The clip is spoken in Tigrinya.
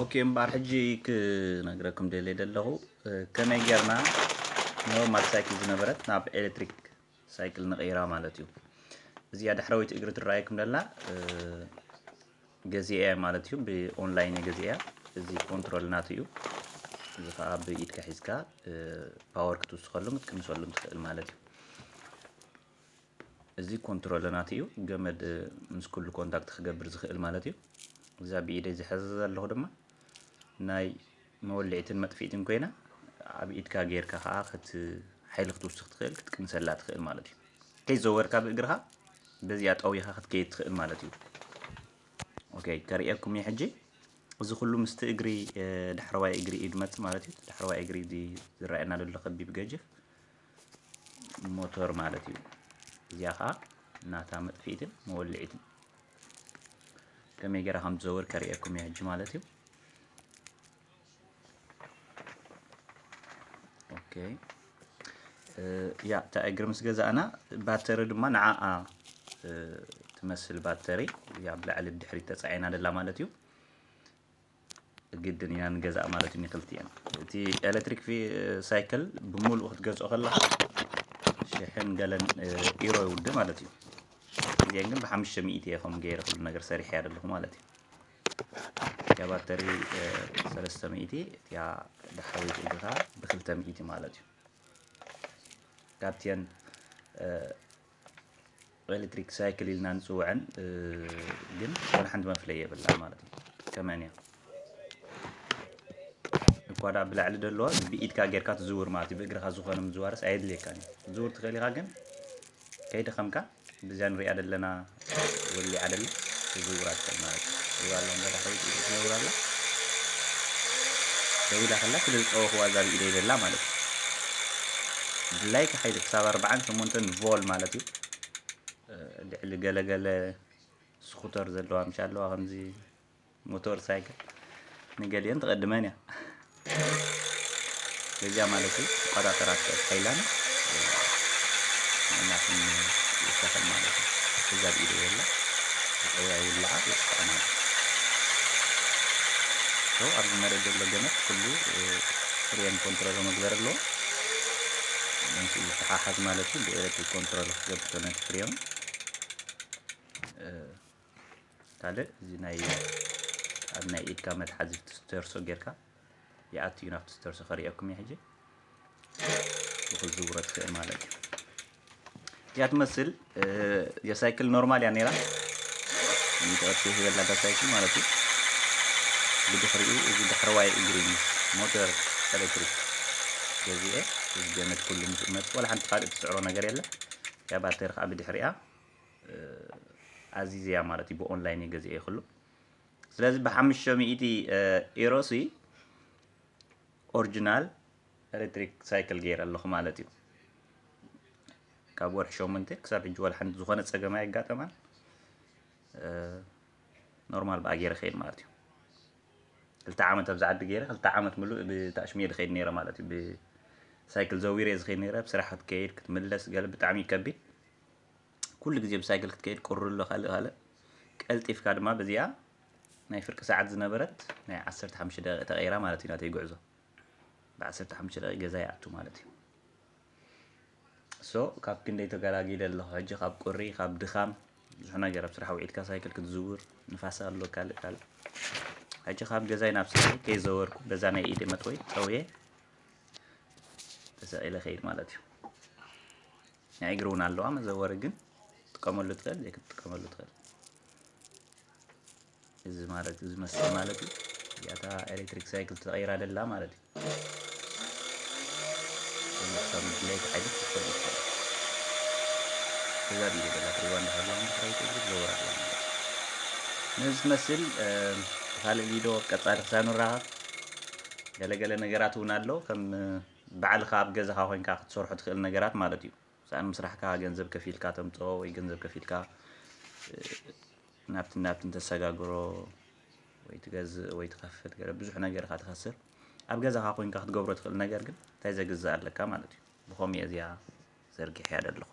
ኦኬ፣ እምበኣር ሕጂ ክነግረኩም ደልየ ዘለኹ፣ እ፣ ከመይ ጌርና ኖርማል ሳይክል ዝነበረት ናብ ኤሌክትሪክ ሳይክል ንቕይራ ማለት እዩ። እዚኣ ዳሕረወይቲ እግሪ ትረኣየኩም ደላ፣ እ፣ ገዚኤያ ማለት እዩ። ብኦንላይን እየ ገዚኤያ። እዚ ኮንትሮል ናቱ እዩ። እዚ ኸዓ ብኢድካ ሒዝካ፣ እ፣ ፓወር ክትውስኸሉን ክትቅንሰሉን ትኽእል ማለት እዩ። እዚ ኮንትሮል ናቱ እዩ። ገመድ ምስ ኩሉ ኮንታክት ክገብር ዝኽእል ማለት እዩ። እዛ ብኢደይ ዝሐዘ ዘለኹ ድማ ናይ መወልዒትን መጥፊእትን ኮይና፣ ኣብ ኢድካ ጌርካ ኸዓ ክት-፣ ሓይሊ ክትውስኽ ትኽእል፣ ክትቅንሰላ ትኽእል ማለት እዩ። ከይዘወርካ ብእግርኻ በዚኣ ጠዊኻ ክትከይድ ትኽእል ማለት እዩ። ኦኬ፣ ከርእየኩም እየ ሕጂ። እዚ ኩሉ ምስቲ እግሪ፣ እ፣ ዳሕረዋይ እግሪ እዩ ዝመጽእ ማለት እዩ። ዳሕረዋይ እግሪ እዚ ዝረኣየና ዘሎ ከቢብ ገጅፍ ሞተር ማለት እዩ። እዚኣ ኸዓ ናታ መጥፊኢትን መወልዒትን ከመይ ገይራ ከም ትዘውር ከርእየኩም እየ ሕጂ ማለት እዩ። ኦኬ። እ፣ ያ፣ እታ እግሪ ምስ ገዛእና፣ ባተሪ ድማ ንዓኣ፣ እ፣ ትመስል ባተሪ፣ ያ፣ ኣብ ላዕሊ ድሕሪት ተጻዒና ደላ ማለት እዩ። ግድን ኢና ንገዛእ ማለት እዩ፣ ንክልቲኤን። እቲ ኤሌክትሪክ ፊ-፣ ሳይክል ብምሉኡ ክትገዝኦ ከለኻ ሽሕን ገለን፣ እ፣ ኢሮ ይውድእ ማለት እዩ። እዚአን ግን ብሓሙሽተ ሚእቲ እየ ከም ገይረ ኩሉ ነገር ሰሪሐ እያ ዘለኹ ማለት እዩ። እቲኣ ባተሪ፣ እ፣ ሰለስተ ሚእቲ፣ እቲኣ ዳሕረወይቲ እግሪ ኸዓ ብክልተ ሚእቲ ማለት እዩ። ካብቲአን፣ እ፣ ኤሌክትሪክ ሳይክል ኢልና ንጽውዐን፣ እ፣ ግን ወላ ሓንቲ መፍለይ የብላን ማለት እዩ። ከመን እያ። እኳ ደኣ ብላዕሊ ደለዋ ብኢድካ ጌርካ ትዝውር ማለት እዩ። ብእግርኻ ዝኾነ ምዝዋርስ ኣየድልየካን እዩ። ክትዝውር ትኽእል ኢኻ፣ ግን ከይደኸምካ ብዚኣ ንሪኣ ደለና ወሊዓ ደላ ትዝውራ ትኽእል ማለት እዩ። ሪዋ ኣላ እምበር፣ ሓወይ ትዝውር ኣላ። ደው ኢላ ከላ ስለ ዝጸወኽዋ እዛ ብኢደይ ደላ ማለት እዩ። ብላይክ ሓይሊ ክሳብ ኣርባዓን ሸሞንተን ቮል ማለት እዩ። እ፣ ልዕሊ ገለ ገለ ስኩተር ዘለዋ ምሽ ኣለዋ፣ ከምዚ ሞተር ሳይክል ንገሊአን ትቐድመን እያ። በዚኣ ማለት እዩ ትቆጻጸራ ትኽእል ሓይላን፣ እ፣ ምእናትን ይውሰኸን ማለት እዩ። እዛ ብኢደ የላ፣ ተጠውያ ይውልዓ፣ ይጥፍኣ ማለት እዩ። ሶ፣ ኣብዚ መሬት ዘሎ ገመድ ኩሉ፣ እ፣ ፍሬን ኮንትሮል መግበር ኣለዎ። ምስኡ ዝተሓሓዝ ማለት እዩ፣ ብኤሌክትሪክ ኮንትሮል ክገብር ነቲ ፍሬን። እ፣ ካልእ እዚ ናይ ኣብ ናይ ኢድካ መትሓዚ ስተርሶ ጌርካ ይኣቱ እዩ፣ ናብቲ ስተርሶ ከርእየኩም እየ ሕጂ። ብኽዝውሮ ትኽእል ማለት እዩ። እዚኣ ትመስል፣ እ፣ የሳይክል ኖርማል እያ ነይራ። ንጠቐት ይህበላ እዛ ሳይክል ማለት እዩ። ብድሕሪኡ እዚ ዳሕረዋይ እግሪ ሞተር ኤሌክትሪክ ገዚኤ፣ እዚ ገመድ ኩሉ ምስኡ መጽእ፣ ዋላ ሓንቲ ካልእ ትስዕሮ ነገር የለን። እያ ባተሪ ከዓ ብድሕሪኣ፣ እ፣ ኣዚዘያ ማለት እዩ። ብኦንላይን እየ ገዚኤ ኩሉ። ስለዚ ብሓሙሽተ ሚእቲ፣ እ፣ ኤሮ ሲ ኦሪጂናል ኤሌክትሪክ ሳይክል ገይረ ኣለኹ ማለት እዩ። ካብ ወርሒ ሸሞንተ ክሳብ ሕጂ ዋላ ሓንቲ ዝኾነ ጸገም ኣየጋጠማን። እ፣ ኖርማል ብኣ ገይረ ኸይድ ማለት እዩ። ክልተ ዓመት ኣብዚ ዓዲ ገይረ፣ ክልተ ዓመት ምሉእ ብታሽሚየ ዝኸይድ ነይረ ማለት እዩ። ብሳይክል ዘዊረ እየ ዝኸይድ ነይረ። ብስራሕ ክትከይድ፣ ክትምለስ፣ ገለ ብጣዕሚ እዩ ከቢድ። ኩሉ ግዜ ብሳይክል ክትከይድ ቁሪ ኣሎ፣ ካልእ ካልእ። ቀልጢፍካ ድማ በዚኣ ናይ ፍርቂ ሰዓት ዝነበረት ናይ ዓሰርተ ሓሙሽተ ደቂቕ ተቐይራ ማለት እዩ ናተይ ጉዕዞ። ብ ዓሰርተ ሓሙሽተ ደቂቕ ገዛ ይኣቱ ማለት እዩ። ሶ፣ ካብ ክንደይ ተገላጊለ ኣለኹ። ሕጂ ካብ ቁሪ፣ ካብ ድኻም፣ ብዙሕ ነገር ኣብ ስራሕ ውዒልካ ሳይክል ክትዝውር፣ ንፋስ ኣሎ፣ ካልእ ካልእ። ሕጂ ካብ ገዛይ ናብ ስራሐይ ከይዘወርኩ፣ በዛ ናይ ኢደ መጥወይ ጠውየ ተሰቒለ ከይድ ማለት እዩ። ናይ እግሪ እውን ኣለዋ መዘወሪ፣ ግን ትጥቀመሉ ትኽእል፣ ዘይክትጥቀመሉ ትኽእል። እዚ ማለት፣ እዚ መስል ማለት እዩ። እዚኣታ ኤሌክትሪክ ሳይክል ተቐይራ ደላ ማለት እዩ። እዚ ክሳብ ምድላይ ተሓይሉ ክትፈልጥ ትኽእል። እዛ ቪድዮ ደላ ትሪእዋ እንዳሃለኹም ብሕራይ ትእግሪ ትዘውር ኣላ ማለት እዩ። ነዚ ትመስል፣ እ፣ ካልእ ቪድዮ ኣብ ቀጻሊ ክሳብ ንራኸብ፣ ገለገለ ነገራት እውን ኣሎ፣ ከም፣ እ፣ ባዕልኻ ኣብ ገዛኻ ኮይንካ ክትሰርሖ ትኽእል ነገራት ማለት እዩ። ሰኣን ምስራሕካ ገንዘብ ከፊልካ ተምጽኦ ወይ ገንዘብ ከፊልካ፣ እ፣ ናብትን ናብትን ተሰጋግሮ ወይ ትገዝእ ወይ ትኸፍል ገለ ብዙሕ ነገር ኢኻ ትኸስር። ኣብ ገዛኻ ኮይንካ ክትገብሮ ትኽእል ነገር ግን እንታይ ዘግዝእ ኣለካ ማለት እዩ። ብኸምኡ እየ እዚኣ ዘርጊሐያ ዘለኹ።